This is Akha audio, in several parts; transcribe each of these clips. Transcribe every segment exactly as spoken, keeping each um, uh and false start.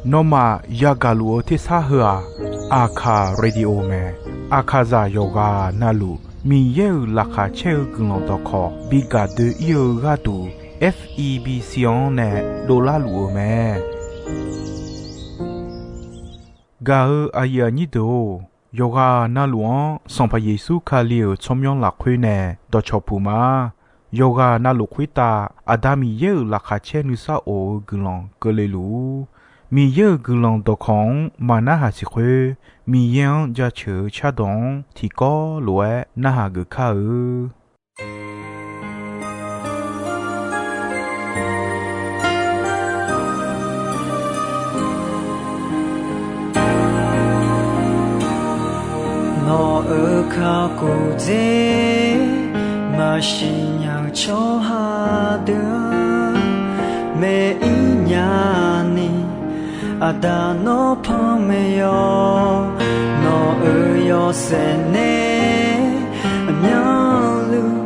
Nawmaf yagaq luf-eu tersar heu-aq, Aqkaq Radio mae. Aqkaqzaq yawqghaq navluf Miqyaer-euq laqkhaq caer-eu guiqlanq dawqkawq bi gaq doe-ir-eu gharduq, F E B C-anr nae dovlar luf-eu mae. Gaq-eu aqyuif aqnyir deuq-or, yawqghaq navluf-anr Sanqpaq Yeqsur Kali-euq tsawrmyanr lafkhoer nae dawqcawq puq ma. Yawqghaq navluf khoertav Aqda Miqyaer-euq laqkhaq caer nuisar of-eu guiqlanq keuvle luf-ur. Miqyaer-euq guiqlanq dawqkawq-anr maq narhaq siq khoer, Miqyaer-anr jaceuq-eu cardawq-anr tiqkawv lof-aer narhaq geuf kar-eu. Nawq-euq kakhof dzer maqsiq nya-eu tsawrhaq deuq-anr, maeq-ir nya ni, Aqda nawr panmaeq yawq. Nawq-euq yawshaef nae aqmyanluf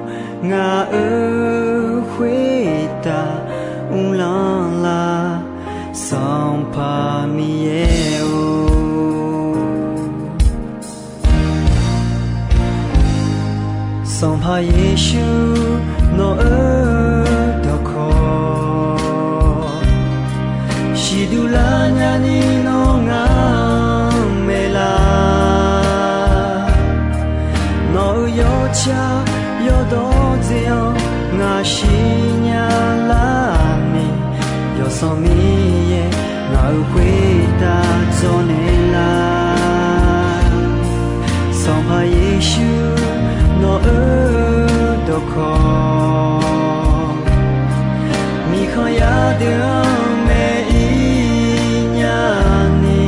ngaq-euq khoertav uvlanr lar, Sanqpaq Miqyaer-or. Sanqpaq Yeqsur nawq-euq dawqkawq siqduq lar nyani nawr ngaq-anr maeqlar. Nawq-euq yawtsaq yawdawr dzae-anr ngaq siqnya lar ni, Yawsanr Miqyaer ngaq-euq khoertav dzawrnaeq lar. Sanqpaq Yeqsur nawq-euq dawqkawq, miqkhanq yar deuq-anr maeq-ir nya ni,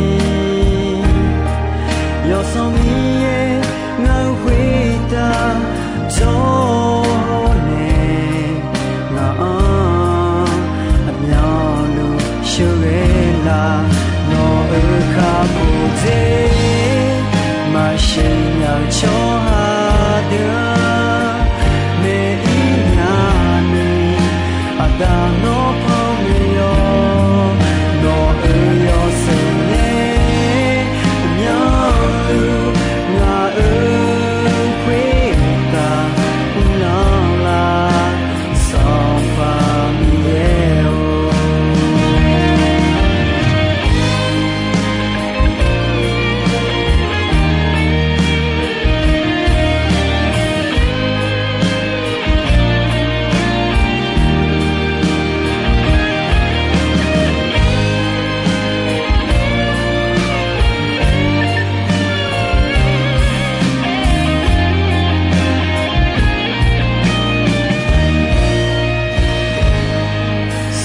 Yawsanr Miqyaer ngaq-euq khoertav dzawrnaeq, ngaq-anr aqmyanluf sheuqghae lar. Nawq-euq kakhof dzer maqsiq nya-eu tsawrhaq deuq-anr maeq-ir nya ni, Aqda nawr panmaeq yawq. Nawq-euq yawshaef nae aqmyanluf ngaq-euq khoertav uvlanr lar, Sanqpaq Miqyaer-or.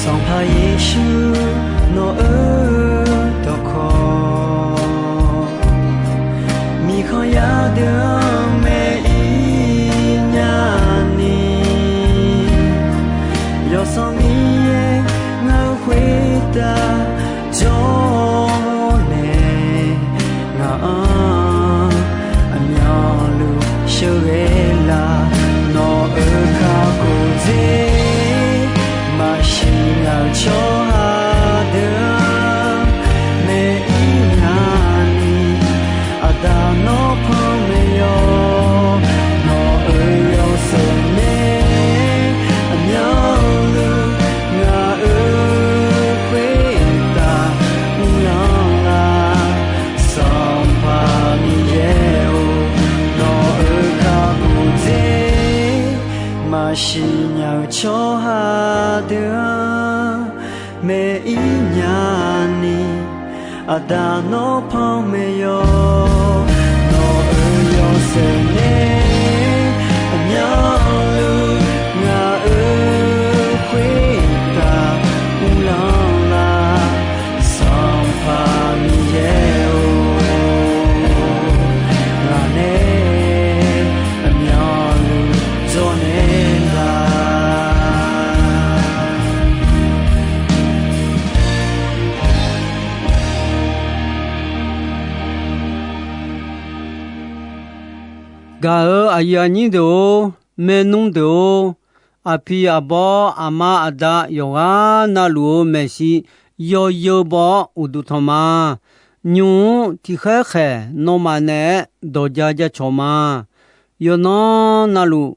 Sanqpaq Yeqsur nawq-euq dawqkawq, miqkhanq yar deuq-anr maeq-ir nya ni, Yawsanr Miqyaer ngaq-euq khoertav dzawrnaeq, ngaq-anr aqmyanluf sheuqghae lar. Nawq-euq kakhof dzer maqsiq nya-eu tsawrhaq deuq-anr maeq-ir nya ni, Aqda nawr panmaeq yawq. Nawq-euq yawshaef nae aqmyanluf ngaq-euq khoertav uvlanr lar, Sanqpaq Miqyaer-or. Nawq-euq kakhof dzer maqsiq nya-eu tsawrhaq deuq-anr maeq-ir nya ni, Aqda nawr panmaeq yawq. Nawq-euq yawshaef nae aqmyanluf ngaq-euq khoertav uvlanr lar, Sanqpaq Miqyaer-or. Ngaq nae aqmyanluf dzawrnaeq lar. Gaq-euq aqyuif aqnyir deuq-or, maernmr deuq-or, aqpiq aqbawr aqma aqda yawqghaq navluf-euq maeqshi yawzeu baw-awr uqduq tanq ma. Nymq-mr tiqkhaer khaeq nawmaf naeq-aer dawq ja ja cawq ma. Yawqnan navluf,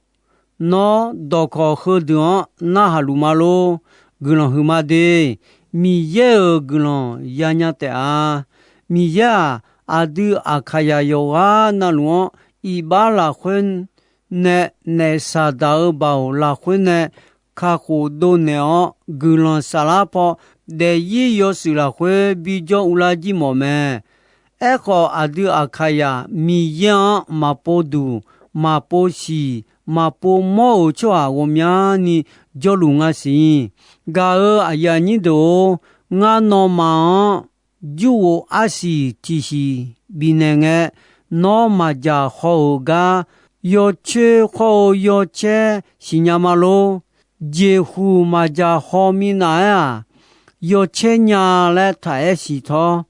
nawr dawqkawq heudeuq-anr narhaq luf ma lor. Guiqlanq huiqma de. Miqyaer-euq guiqlanq yanya taef-a. Miqyaer-aq, aqdui Aqkaqyaq yawqghaq navluf-anr iqbax lafkhoer nae naef Saqdaq-euq baoq lafkhoer nae kakhof dovnaeq-awr, guiqlanq saflar paw daefzir yawshuif lafkhoer bijawr uvlar jir mawf mae. Aerkhawf, aqdui Aqkaqyaq Miqyaer-anr maqpov duq, maqpov siq, maqpov mawr-euq tsawrhaq ghawqmyani jawrluf nga siq. Gaq-euq aqyuif aqnyir deuq-or, ngar nawmaf-anr jurghof arsiq tiqsiq bifnaeq ngae, nawr maqjaq haw-euq gar yawcoer khawr-eu yawcaer siqnya ma lor. Jeqhuq maqjaq haw minav-aer-aq, yawcaer nya laer taq-aer siq tawr.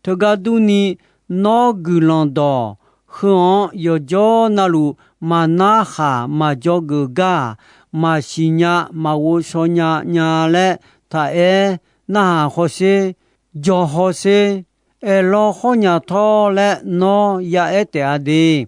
Teugar durni, nawr guiqlanq dawq heu-anr yawqjawr navluf maqnar khaq maqjawr geuf gar-aq, maqsiq nya maqghov shaw nya nya laer taq-aer narhaq hawsher, jawq hawsher, aerlawr khawr nya tawr laer nawr ya aer taef-a de.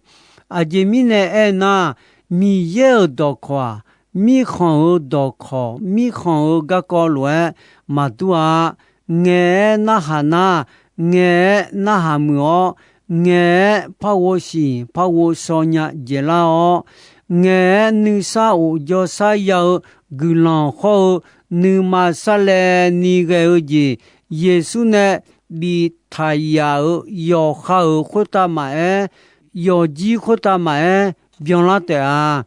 Aqjeq mirnae aernar, Miqyaer-euq dawqkawq-aq, mirkhanq-euq dawqkawq, mirkhanq-euq garkawv lof-aer maqdur-a. Ngaeq-aer narhaq nar, ngaeq-aer narhaq muiq-awr, ngaeq-aer par ghovshiq par ghovshaw nya dzaeqlar-awr, ngaeq-aer nuisar of jawrsar ya-eu guiqlanq hawr-eu nuima sarlaevni ghae-eu jeq, Yeqsur nae biftaq yaf-euq yawqha-euq khoertav maqaer, yawfjir khoertav maqaer byanlar taef-a.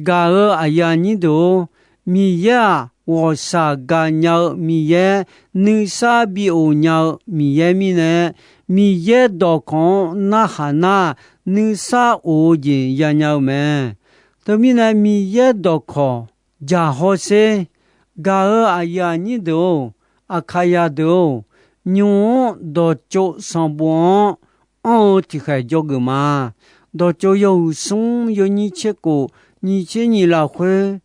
Gaq-euq aqyuif aqnyir deuq-or, Miqyaer-aq, ghawqshaq gaqnya-eu Miqyaer, nuisar bi of nya-eu Miqyaer mirnae, Miqyaer dawqkawq-anr narhaq nar, nuisar of-eu jeq yanya-eu mae. Teumirnae Miqyaer dawqkawq jaq hawsher. Gaq-euq aqyuif aqnyir deuq-or, Aqkaqyaq deuq-or, nymq-mr dawqtsov sanqbof-anr anr-eu tiqkhaeq jawrgeuf ma. Dawqtsov yawhuiq smr yawnyir tser kof nyiq tser nyiq lafkhoer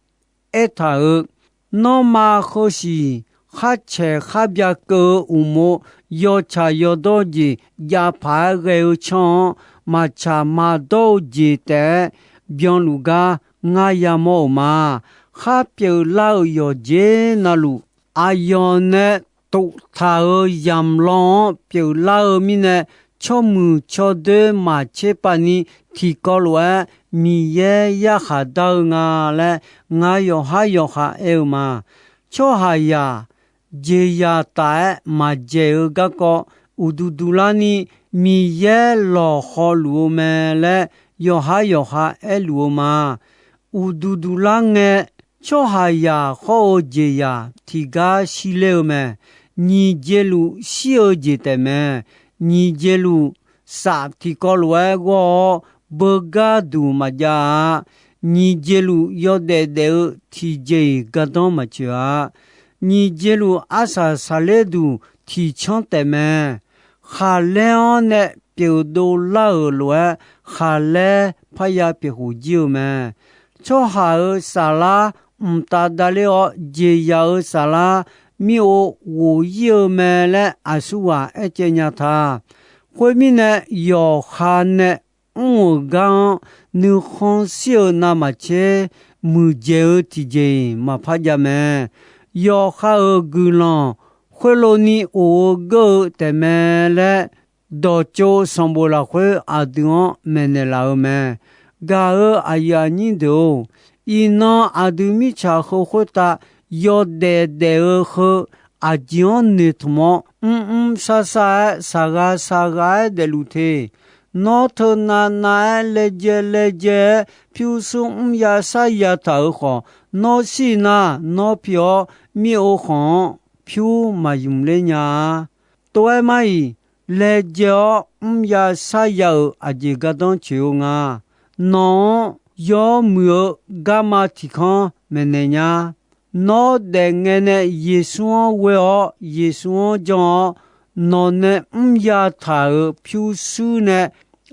aertaq-euq, nanrma heusiq khar caeq khar bya keuv-eu uqmov yawtsaq yawdawr jeq jav paq-aer ghae-eu canr-anr, maqtsaq maqdawr-eu jeq taef-aer byanluf gar ngar yamawr-euq ma. Khar pyeuflar-euq yawqjeq navluf, aqyawf nae toftaq-euq yamq lan-anr pyeuflar-eu mirnae, tsawrmuiq tsawrdoer maqtser pav ni tiqkawv lof-aer Miqyaer yarkhaq dar-eu nga laer ngar yawqhar yawqha aer-eu ma. Tsawrhaqzaq jeqzaq taf-aer maqdzaeq-eu garkawv uqduq duq larni Miqyaer lawqhaw luf-eu mae laer yawqhar yawqha aerluf-eu ma. Uqduq duq lar ngae, tsawrhaqzaq hawr-eu jeqzaq tiqgar shirler-eu mae. Nyiq jeqluf shir-eu jeq taef mae. Nyiq jeqluf saf tiqkawv lof-aer ghawr-awr, beugar duq maqjav-a. Nyiq jeqluf yawdaef daef-eu tiqjeq-iq gardanr maqtsoeq-a. Nyiq jeqluf arsaq saqler duq tiqcanr taef mae. Khaqlaer-anr nae pyeufdov lar-euq lof-aer, khaqlaer parya pyeuf khof jir-eu mae. Tsawrhaq-euq saflar mqtav davler-awr, jeqzaq-euq saflar mir-or ghof ir-eu mae laer aqsurghaq aercaev nya ta. Khoermirnae, yawqha nae mr-euq gar-anr nuikhanr shir-eu navmaqtser muiqdzaeq-eu tiqjeq-iq maqpar jav mae. Yawqha-euq guiqlanq khoerloni of-eu geur-eu taef mae laer, dawqtsov sanqbof lafkhoer aqdui-anr maeqnaeq laf-eu mae. Gaq-euq aqyuif aqnyir deuq-or, iqnan aqdui mirtsaq heu khoertav yawdaef daef-eu heu aqjeq-anr noeqtmq-awr, mrmr sarsar-aer saqghaq saqghaq-aer daefluf te. Nawr teunav nav-aer laejae laejae-aer pyurshuir mrya sarya taq-euq khawf, nawr shir nar, nawr pi-awr mir-or khanq-anr pyur maqymq ler nya-a. Tov-aer mar-iq, laejae-awr mrya sarya-euq aqjeq gardanr coeq-eu nga. Nawq-anr yawr muiq-eu garma tiq kanr maeqnaeq nya. Nawr daefngae nae Yeqsur-anr ghoe-awr Yeqsur-anr jan-awr, nawq nae mrya taq-euq pyurshuir nae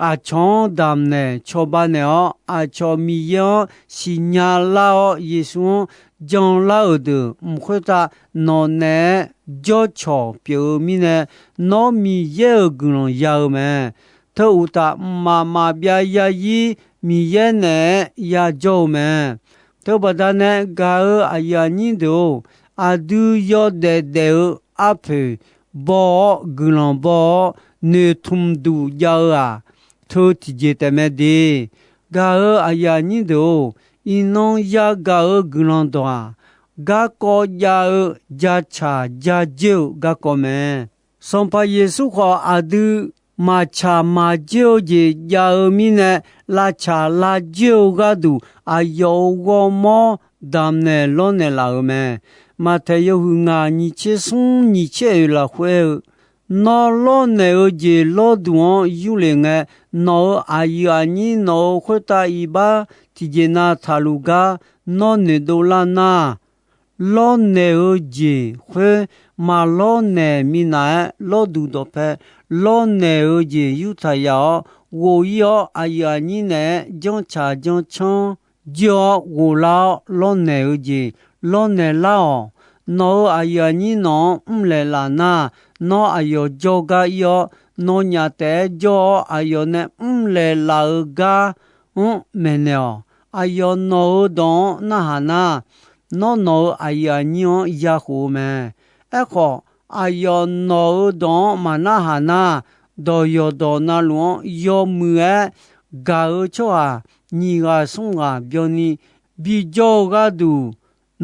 aqcawq-anr damqnaeq cawba naeq-awr, aqcawq Miqyaer-anr siqnya lar-awr, Yeqsur-anr janlar-euq deuq mq khoertav nawq naeq-aer jawrcawq pyeuf-eu mirnae, nawr Miqyaer-euq guiqlanq ya-eu mae. Teu uqtaf, mqmaq maqbyav yazir Miqyaer naeq-aer yajawr-eu mae. Teubaqda nae gaq-euq aqyuif aqnyir deuq-or, aqdui yawdaef daef-eu arpoeq baw-awr, guiqlanq baw-awr, noeqtmq duq jav-eu-aq, teu tiqjeq taef mae de. Gaq-euq aqyuif aqnyir deuq-or, iqnan yagaq-euq guiqlanq dawq-aq, garkawv jav-eu jacaq jajoer-eu garkawv mae. Sanqpaq Yeqsur khawf, aqdui maqtsaq maqjoer-eu jeq jav-eu mirnae, lavtsaq lavjoer-eu gharduq aqyawf-euq ghawrmawr damqnaeq lawrnaeq laf-euq mae. Maqtaeq yawhuiq ngaq nyiq tser smr nyiq tser oeq lafkhoer aer-eu, Nawr lawrnaeq-eu jeq lawrduq-anr yurlef ngae, nawq-euq aqyuif aqnyir nawq-euq khoertav iqbax tiqjeq nav taqluf gar nawr noeqdov lar nar, lawrnaeq-eu jeq khoer maqlawrnaeq minav-aer lawrduq dawqpae lawrnaeq-eu jeq yurtaq yaf-awr ghof-ir-awr, aqyuif aqnyir naeq-aer janrtsaq janrcanr jir-awr ghoflar-awr lawrnaeq-eu jeq lawrnaeq lar-awq. Nawq-euq aqyuif aqnyir nawq-anr mrlaeq laf nar, nawr aqyawf jawrgar ir-awr, nawnyaf taef-aer jawr-awr aqyawf nae mrlaeq laf-eu gar-anr maeqnaeq-awq. Aqyawf nawq-euq dawq-anr narhaq nar, nawr nawq-euq aqyuif aqnyir-anr yakhof-eu mae. Aerkhawf, aqyawf nawq-euq dawq-anr maqnarhaq nar, dawq yawqdawq navluf-anr yawmuiq-aer gaq-eu tsawrhaq nyiq ghaq smr ghaq byanni bijawr-eu gharduq,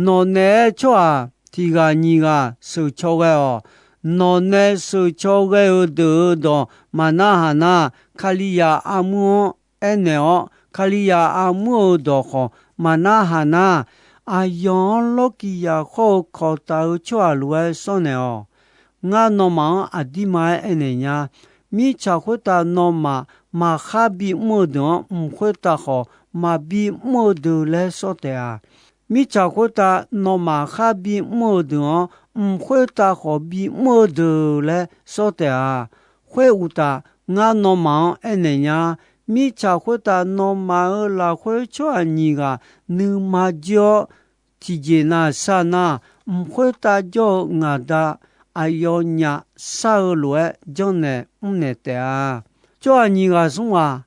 nawq naeq-aer tsawrhaq tiq ghaq nyiq ghaq sheuqcaw ghae-awq. Nawq nae sheuqcaw ghae-eu deuq-euq dawq maqnarhaq nar, Kalizaq armur-anr aernaeq-awr, Kalizaq armur-euq dawq khawf maqnarhaq nar, aqyawf-anr lawrkiq yaqkhawr-eu kawqtaf-eu tsawrhaq lof-aer sawrnaeq-awq. Ngar nawmaf-anr aqdirma-aer aernaeq nya. Mirtsaq khoertav nawmaf maqkhar bimr-eu deuq-anr, mq khoertav khawf maqbimr-eu deuq laer sawr taef-a. Mirtsaq khoertav nawmaf khar bimr-eu deuq-anr, mq khoertav khawf bimr-eu deuq laer sawr taef-a. Khoeruqtaf, ngar nawmaf-anr aernaeq nya. Mirtsaq khoertav nawmaf-euq lafkhoer tsawrhaq nyiq ghaq nuima joer-awr, tiqjeq nav shar nar, mq khoertav jawr-eu ngaq Da aqyawfnyaf shar-eu lof-aer janrnaeq mrnaeq taef-a. Tsawrhaq nyiq ghaq smr ghaq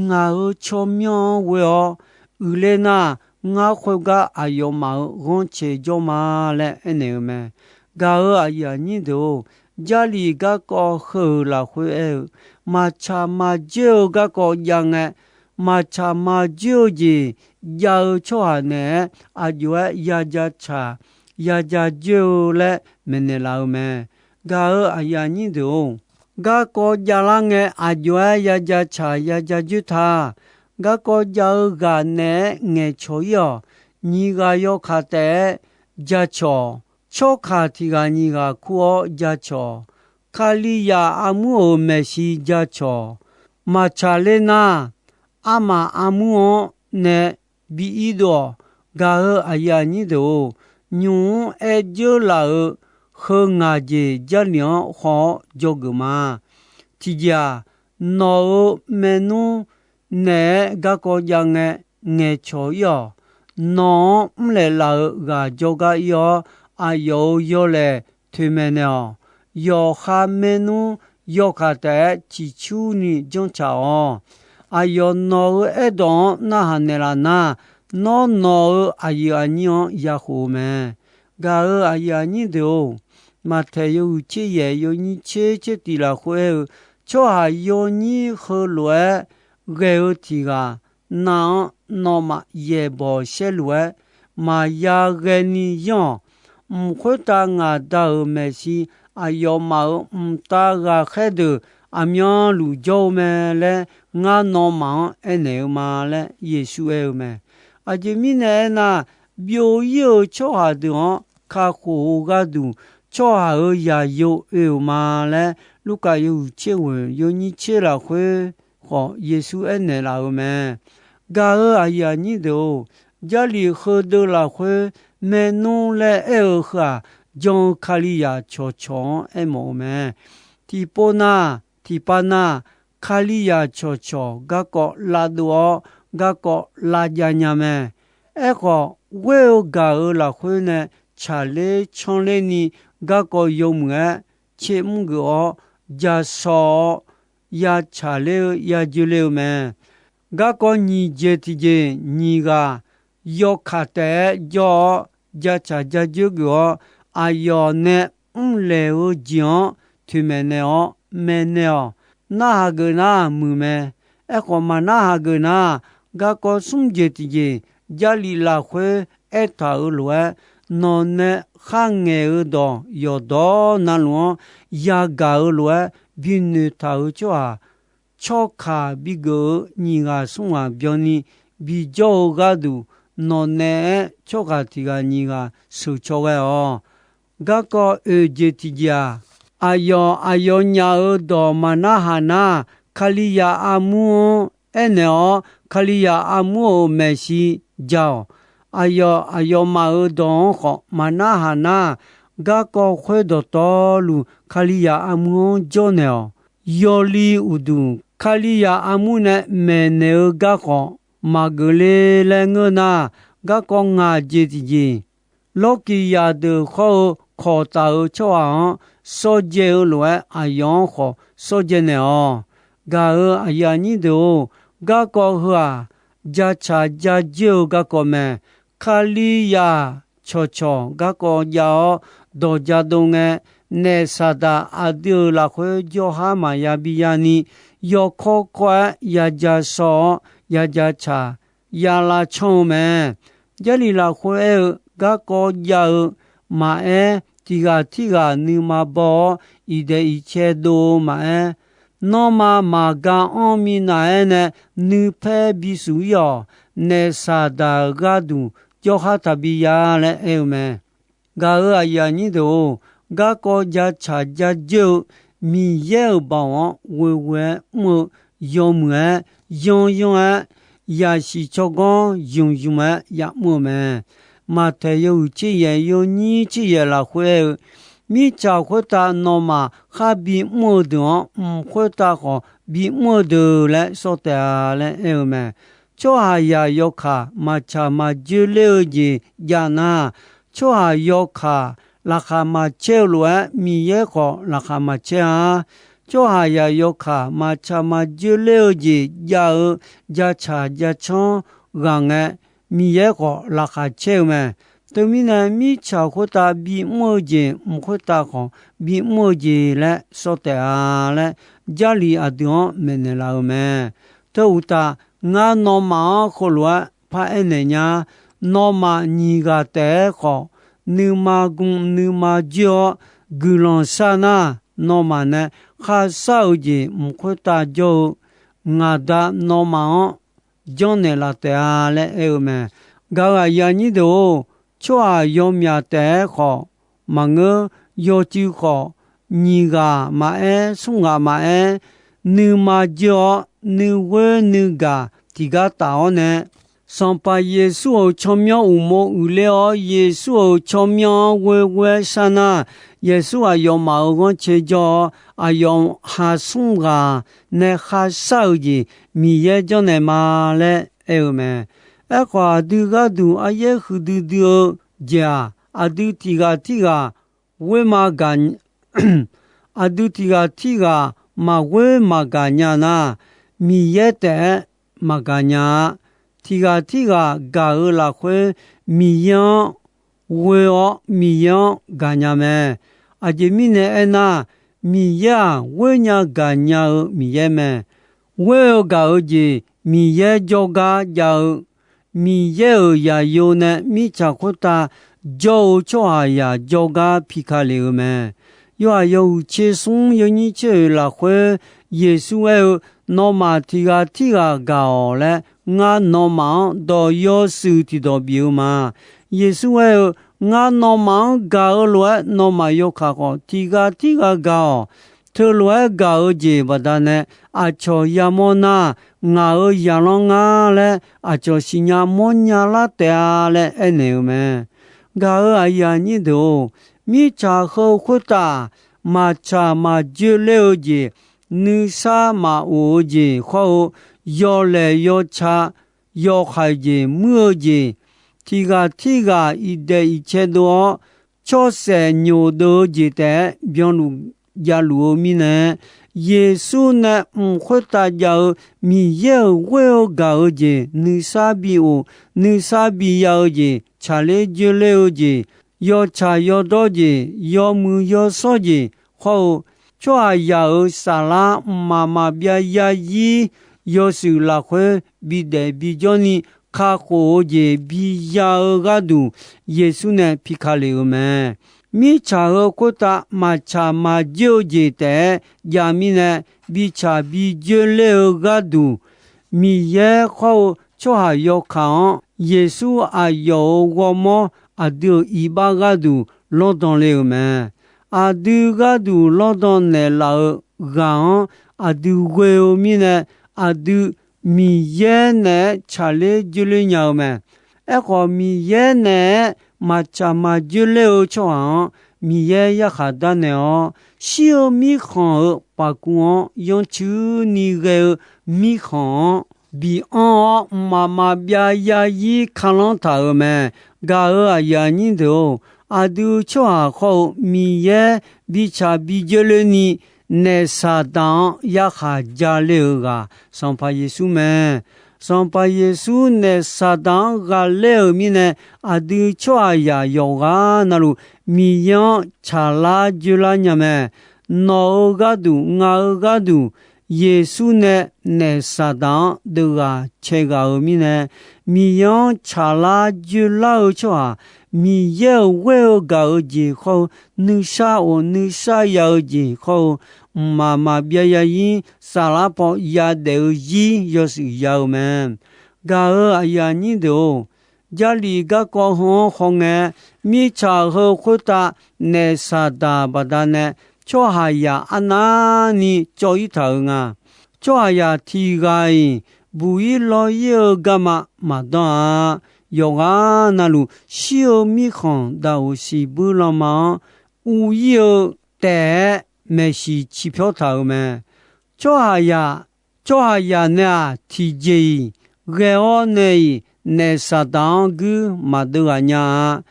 ngaq-euq tsawrmyanr-anr ghoe-awr uiqler nar, ngar khoergar aqyawfmaf-euq ghanrcae jawr ma laer aernaeq-eu mae. Gaq-euq aqyuif aqnyir deuq-or, Jarlif garkawv heu-euq lafkhoer aer-eu, maqtsaq maqjoer-eu garkawv jav ngae, maqtsaq maqjoer-eu jeq jav-eu tsawrhaq naeq-aer aqjox-aer yaja tsaq yaja joer-eu laer maeqnaeq laf-eu mae. Gaq-euq aqyuif aqnyir deuq-or, garkawv javlar ngae aqjox-aer yaja tsaq yaja joer ta. Garkawv jav-eu ghaq naeq-aer ngaeqcawq-ir-awq. Nyiq ghaq yawkaq taef-aer jacawq. Tsawrkaq tiq ghaq nyiq ghaq kur-awr jacawq. Kalizaq armur-euq maeqshi jacawq. Maqtsaq ler nar, armaf armur-anr nae bi irdov-awq. Gaq-euq aqyuif aqnyir deuq-or, nymq-mr aer dzeur laf-euq heu ngaq jeq Jarlif-anr haw-awr dzawgeuf ma. Tiqjeq-aq, nawq-euq maernmr naeq-aer garkawv jav ngae ngaeqcawq-ir-awq. Nawq-anr mrlaeq laf-euq ghaq jawrgar ir-awr, aqyawf-euq yawlaeq toeqmaeq naeq-awq. Yawqha maernmr yawkaq taef-aer ciqcurni janrtaq-awq. Aqyawf nawq-euq aerdawq-anr narhaq naeqlaf nar, nawr nawq-euq aqyuif aqnyir-anr yakhof-eu mae. Gaq-euq aqyuif aqnyir deuq-or, Maqtaeq yawhuiq tser yaeq yawnyir tser tser tiq lafkhoer aer-eu, tsawrhaq yawnyir heulof-aer ghae-eu tiq ghaq nav-anr nawmaf yaeqbawq saerluf-aer maqya ghaeni yanr-awq. Mq khoertav ngaq Da-euq maeqshi aqyawfmaf-euq mqtav ghaqkhaer deuq aqmyanluf jawr-eu mae laer ngar nawmaf-anr aernaeq-eu ma laer Yeqsur aer-eu mae. Aqjeq mirnae aernar, byov-ir-eu tsawrhaq deuq-anr kakhof-eu gharduq, tsawrhaq-euq yaqyo oe-euq ma laer Lurkaf yawhuiq tser ghoeq yawnyir tser lafkhoer khawf Yeqsur aernaeq laf-eu mae. Gaq-euq aqyuif aqnyir deuq-or, Jarlif heudeuq lafkhoer maernmr laer aer-eu heu-aq, jan-eu Kalizaq cawqcawq-anr aermawf-eu mae. Tiqpov nar, tiqpav nar, Kalizaq cawqcawq garkawv lavdov-awr, garkawv lavjav nya mae. Aerkhawf, ghoer-eu gaq-euq lafkhoer nae tsaqler canrlerni garkawv yawmuiq-aer tsermr geuf-awr, ja shaw-awr, ya tsaqler-eu ya joe le-eu mae. Garkawv nyiq jeq tiqjeq nyiq ghaq yawkaq taef-aer jawr-awr, jatsaq jajoer geuf-awr, aqyawf nae mrlaeq-eu jeq-anr toeqmaeq naeq-awr maeqnaeq-awq. Narhaq geuf nar muiq mae. Aerkhawf, maqnarhaq geuf nar, garkawv smr jeq tiqjeq Jarlif lafkhoer aertaq-euq lof-aer, nawq nae kharngaeq-eu dawq yawqdawr navluf-anr yagaq-eu lof-aer binoeq taq-euq tsawrhaq tsawrkaq bigeuf-eu nyiq ghaq smr ghaq byanni bijawr-eu gharduq, nawq naeq-aer tsawrhaq tiq ghaq nyiq ghaq sheuqcaw ghae-awq. Garkawv oeq jeq tiqjeq-aq, aqyawf aqyawfnyaf-euq dawq maqnarhaq nar, Kalizaq armur-anr aernaeq-awr, Kalizaq armur-euq maeqshi ja-awq. Aqyawf aqyawfmaf-euq dawq-anr khawf maqnarhaq nar, garkawv khoer dawqtawvluf Kalizaq armur-anr jawrnaeq-awq. Yawli uqduq Kalizaq armur nae maeqnaeq-eu gar khawf maqgeuf le laer ngeur nar, garkawv ngaq jeq tiqjeq, lawrkiq zaqdeuq hawr-eu kawqtaf-eu tsawrhaq-anr shawrdzae-eu lof-aer, aqyawf-anr khawf shawrdzae naeq-awq. Gaq-euq aqyuif aqnyir deuq-or, garkawv heu-aq, jatsaq jajoer-eu garkawv mae. Kalizaq cawqcawq garkawv jav-awr, dawq ja dov ngae, naef Saqdaq aqdui-euq lafkhoer jawrhar maqya bi yani, yawkawr kawr-aer ya ja shaw-awr, ya ja tsaq, ya lavcanr-eu mae. Jarlif lafkhoer aer-eu, garkawv jav-eu maqaer, tiq ghaq tirghaq nuima baw-awr, iqdaeq iqcae dov-eu maqaer, nanrma maqga anr minav-aer nae nuipaer bisuf ir-awq. Naef Saqdaq-euq gharduq jawrhar taqbi ya laer aer-eu mae. Gaq-euq aqyuif aqnyir deuq-or, garkawv jatsaq jajoer-eu Miqyaer-euq baoq-anr ghoeghoe-aer mr-eu yawmuiq-aer, yanryanr-aer, yaqsiq tsawrganr zmqzmq-aer yamr-eu mae. Maqtaeq yawhuiq tser yaeq yawnyir tser yaeq lafkhoer aer-eu, mirtsaq khoertav nawmaf khar bimr-eu deuq-anr, mq khoertav khawf bimr-eu deuq laer sawr taef-a laer aer-eu mae. Tsawrhaqzaq yawkaq maqtsaq maqjoe ler-eu jeq jav nar, tsawrhaq yawkaq laqkhaq maqcaer-eu lof-aer, Miqyaer khawf laqkhaq maqcaer-a. Tsawrhaqzaq yawkaq maqtsaq maqjoe ler-eu jeq jav-eu, jatsaq jacanr ghaq ngae, Miqyaer khawf laqkhaq caer-eu mae. Teumirnae, mirtsaq khoertav bimr-eu jeq, mq khoertav khawf bimr-eu jeq laer sawr taef-a laer, Jarlif aqdui-anr maeqnaeq laf-eu mae. Teu uqtaf, ngar nawmaf-anr heulof-aer paraer naeq nya. Nawmaf nyiq ghaq taef-aer khawf, nuima gm nuima joer-awr guiqlanq shar nar, nawmaf nae kharshar-euq jeq mq khoertav jawr-eu, ngaq Da nawmaf-anr janrnaeq laf taef-a laer aer-eu mae. Gaq-euq aqyuif aqnyir deuq-or, tsawrhaq yawmyaq taef-aer khawf maqngeur, yawcuiv khawf, nyiq ghaq maqaer, smr ghaq maqaer, nuima joer-awr, nuighoer nuigaq tiqgar taf-awr nae, Sanqpaq Yeqsur-euq tsawrmyanr uqmov uiqler-awr, Yeqsur-euq tsawrmyanr-anr ghoeghoe-aer shar nar, Yeqsur aqyawfmaf-euq ghanrcae jawr-awr, aqyawf ha smr ghaq nae kharshar-euq jeq Miqyaer janrnaeq ma laer aer-eu mae. Aerkhawf, aqdui gharduq aryaer huiqdui dui-eu jeq-aq, aqdui tiq ghaq tirghaq ghoer ma gaq aqdui tiq ghaq tirghaq maqghoer maqgaq nya nar, Miqyaer taef-aer maqgaq nya-a. Tiq ghaq tirghaq gaq-euq lafkhoer Miqyaer-anr ghoe-awr Miqyaer-anr gaqnya mae. Aqjeq mirnae aernar, Miqyaer-aq, ghoer nya gaqnya-eu Miqyaer mae. Ghoer-eu gaq-eu jeq Miqyaer jawrgar jav-eu, Miqyaer-euq zaqyo nae mirtsaq khoertav jawr-eu tsawrhaqzaq jawrgar pika lef-eu mae. Yawhaq yawhuiq tser smr yawnyir tser oeq lafkhoer Yeqsur aer-eu, Nawmaf tiq ghaq tirghaq gaq-awq laer ngar nawmaf-anr dawq yawshuif tiqdawq bif-eu ma. Yeqsur aer-eu, Ngar nawmaf-anr gaq-eu lof-aer nawmaf yawkaq khawf tiq ghaq tirghaq gaq-awq. Teulof-aer gaq-eu jeq baqdanae aqcawq yamawr nar, ngaq-euq zaqlanr ngar laer aqcawq siqnya mawrnya lar taef-a laer aernaeq-eu mae. Gaq-euq aqyuif aqnyir deuq-or, mirtsaq heu khoertav maqtsaq maqjoe ler-eu jeq nuisar maqof-eu jeq hawr-eu, yawlaeq yawca, yawhaiq jeq muir-eu jeq, tiqghaq tirghaq iqdaeq iqcae dov-awr, tsawrsaef nyoq deuv-eu jeq taef-aer byanluf javluf-eu mirnae, Yeqsur nae mq khoertav jav-eu Miqyaer-euq ghoer-eu gaq-eu jeq nuisar bi of, nuisar bi ya-eu jeq, tsaqler joerler-eu jeq, yawtsaq yawdawr jeq, yawmuiq yawshawr jeq hawr-eu, tsawrhaqzaq-euq saflar mqmaq maqbyav yarzir yawshuif lafkhoer bidaef bijawr ni kakhof-eu jeq biya-eu gharduq, Yeqsur nae pi ka lef-euq mae. Mirtsaq heu khoertav maqtsaq maqjoer-eu jeq taef-aer jav mirnae, bitsaq bijoer ler-eu gharduq, Miqyaer hawr-eu tsawrhaq yawkaq-anr Yeqsur aqyawf-euq ghawrmawr aqdui-euq iqbax gharduq lawrdan le-euq mae. Aqdui gharduq lawrdan naeqlaf-eu ghaq-anr aqdui ghoe-eu mirnae, aqdui Miqyaer naeq-aer tsaqler joerler nya-eu mae. Aerkhawf, Miqyaer naeq-aer maqtsaq maqjoer ler-eu tsawrhaq-anr Miqyaer yarkhaq darnaeq-awr, shir-eu mirkhanq-euq paqkuv-anr yancuini ghae-eu mirkhanq-anr bi anr-awr, mqmaq maqbyav yarzir kalanr taq-euq mae. Gaq-euq aqyuif aqnyir deuq-or, aqdui tsawrhaq hawr-eu Miqyaer bitsaq bijoer ler ni, naef Saqdaq-anr yarkhaq ja ler-euq ghaq Sanqpaq Yeqsur mae. Sanqpaq Yeqsur naef Saqdaq-anr ghaqler-euq mirnae, aqdui tsawrhaqzaq yawqghaq navluf Miqyaer-anr tsaqlar joerlar nya mae. Nawq-euq gharduq, ngaq-euq gharduq, Yeqsur nae naef Saqdaq-anr deuv ghaq cae ghaq-euq mirnae, Miqyaer-anr tsaqlar joerlar-eu tsawrhaq, Miqyaer-euq ghoer-eu gaq-eu jeq hawr-eu, nuisar of nuisar ya-eu jeq hawr-eu, mqmaq maqbyav yarzir saflar paw yadaef-eu zir yawshuif ya-eu mae. Gaq-euq aqyuif aqnyir deuq-or, Jarlif garkawv heu-anr hawngae, mirtsaq heu khoertav naef Saqdaq baqdanae tsawrhaqzaq arnavni cawv-ir taq-euq nga. Tsawrhaqzaq tiq ghaq-iq buq-ir lawr-ir-eu garma maqdanr-a. Yawqghaq navluf shir-eu mirkhanq daqoq siqbuir lanma-anr uv-ir-eu taef-aer maeqshi ciqpyawr taq-euq mae. Tsawrhaqzaq, tsawrhaqzaq nae-aq tiqjeq-iq ghae-awr nae-iq naef Saqdaq-anr guir maqdeuv ghaq nya-a.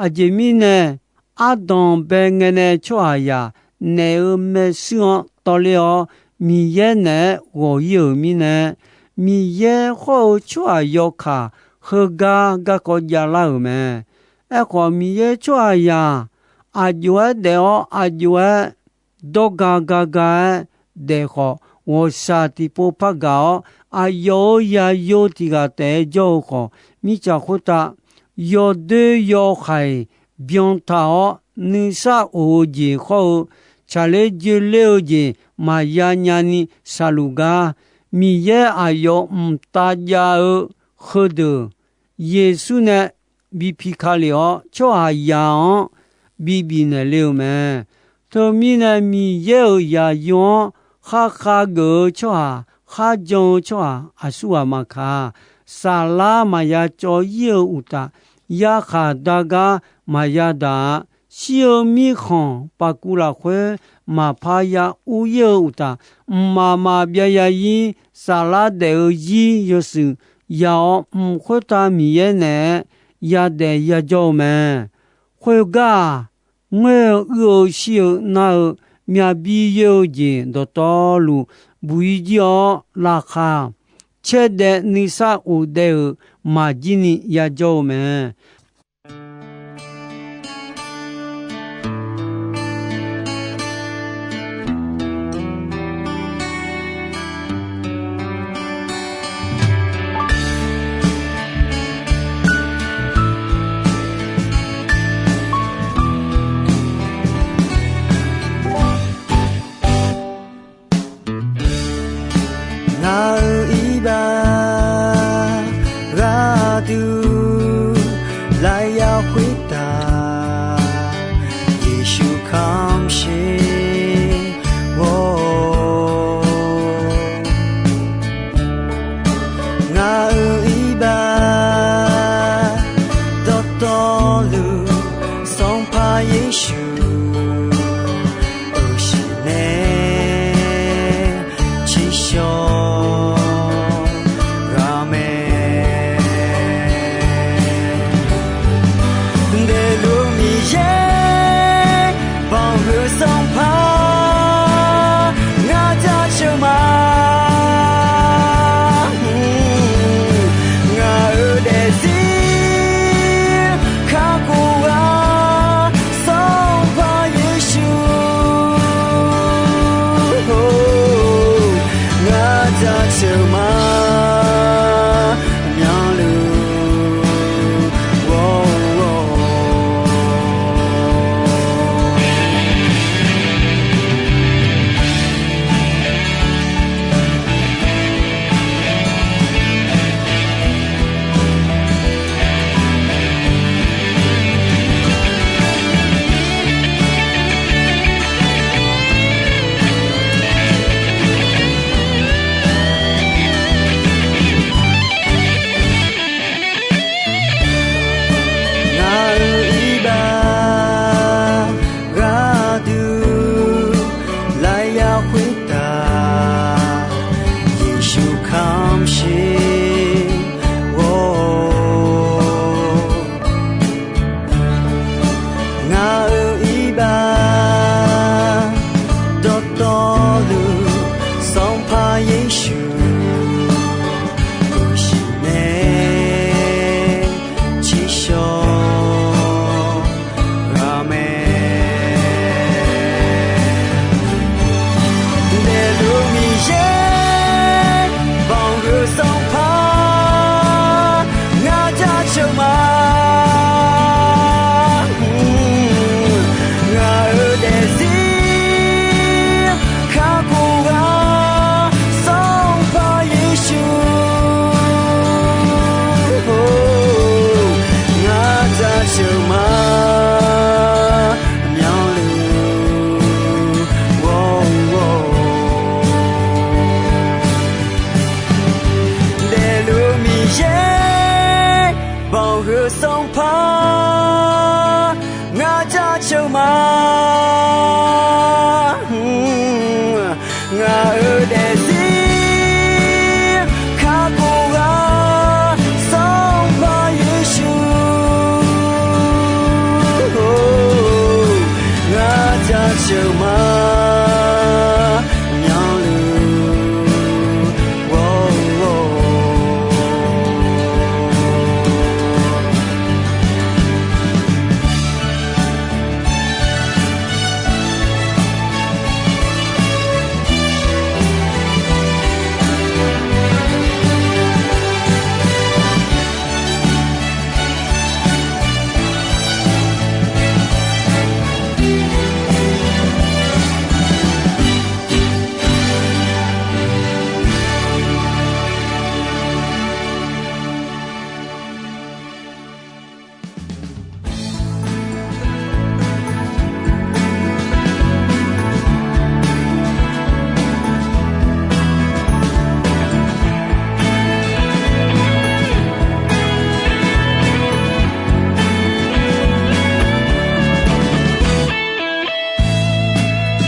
Aqjeq mirnae, ardanq bae ngae nae tsawrhaqzaq naef-euq maershuir-anr tawvler-awr, Miqyaer naeq-aer ghawq-ir-euq mirnae, Miqyaer hawr-eu tsawrhaq yawkaq heugar garkawv javlar-euq mae. Aerkhawf, Miqyaer tsawrhaqzaq aqjox-aer daef-awr aqjox-aer dawrga gaga-aer daef khawf, ghawqshaq tiqpov par gaq-awr, aqyawf-euq zaqyo tiq ghaq taef-aer jawr-eu khawf, mirtsaq khoertav yawdoer yawhaiq byan taq-awr, nuisar of-eu jeq hawr-eu, tsaqler joerler-eu jeq maqya nyani saqluf gar, Miqyaer aqyawf mqtav jav-eu heudeuq Yeqsur nae bi pi ka lef-awr, tsawrhaqzaq-anr bi bifnaeq le-eu mae. Teumirnae, Miqyaer-euq zaqyo-anr kharkhav geuf-eu tsawrhaq, kharjan-eu tsawrhaq aqsurghaq maqkaq, saflar maqya cawv-ir-eu uqtaf, yarkhaq dar gar maqya daq-a. Shir-eu mirkhanq paqkuv lafkhoer maqpar ya ur-ir-eu uqtaf, mqmaq maqbyav ya-ir saflar daef-eu zir yawshuif ya-awr, mq khoertav Miqyaer naeq-aer yadaef yajawr-eu mae. Khoergar-aq, ngoer-eu uir-eu shir-eu nar-eu myavbir yoer-eu jeq dawqtawvluf buq-ir jir-awr, laqkhaq caerdaev nuisar of daev-euq maqjir ni yajawr-eu mae. Ngaq-euq iqbax gharduq Sanqpaq, ngar jaceuq ma. Ngaq-euq daefzir kakhof-a, Sanqpaq Yeqsur, ngar jaceuq ma. Myanluf ghawr-awr. Ngaq-euq iqbax gharduq lafyaq khoertav, Yeqsur kamq shir ghawr-awr. Ngaq-euq iqbax dawqtawvluf, Sanqpaq Yeqsur guqsiq nae tsiqshawr ghaq mae. Daefluf Miqyaer, banqhuiq Sanqpaq, ngar jaceuq ma. Ngaq-euq daefzir kakhof-a, Sanqpaq Yeqsur, ngar jaceuq ma. Myanluf ghawr-awr. Daefluf Miqyaer, banqhuiq Sanqpaq, ngar jaceuq ma. Ngaq-euq daefzir kakhof-a, Sanqpaq Yeqsur, ngar jaceuq ma. Myanluf ghawr-awr.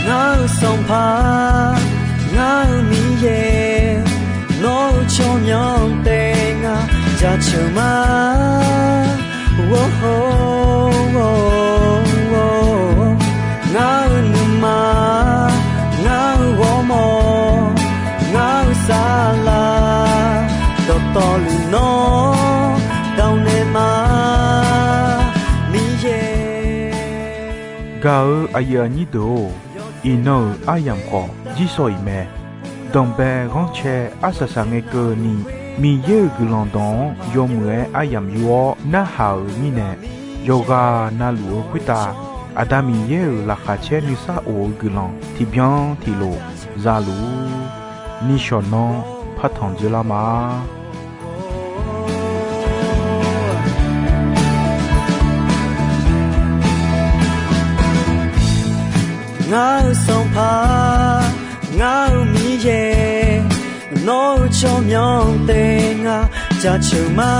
Ngar-eu Sanqpaq, ngar-eu Miqyaer, nawr-eu tsawrmyanr taef ngar jaceuq ma. Ngar-eu nuima, ngar-eu ghawrmawr, ngar-eu saflar, dawqtawvluf nawr dawq naeq ma, Miqyaer. Gaq-eu aqyuif aqnyir deuq-or, iqnan-euq aryamq khawf jirsawq iq mae. Danqbae ghanrcae arsaq saq ngae keuvni, Miqyaer-euq guiqlanq dawq-anr yawmuiq-aer aryamq yur-awr narhaq-euq mirnae, yawqghaq navluf-eu khoertav Aqda Miqyaer-euq laqkhaq caer nuisar of-eu guiqlanq tiqbyan tiqlof za luf-ur. Nishawq nanr partanq dzeurlar ma. Ngar-eu Sanqpaq, ngar-eu Miqyaer, nawr-eu tsawrmyanr taef ngar jaceuq ma.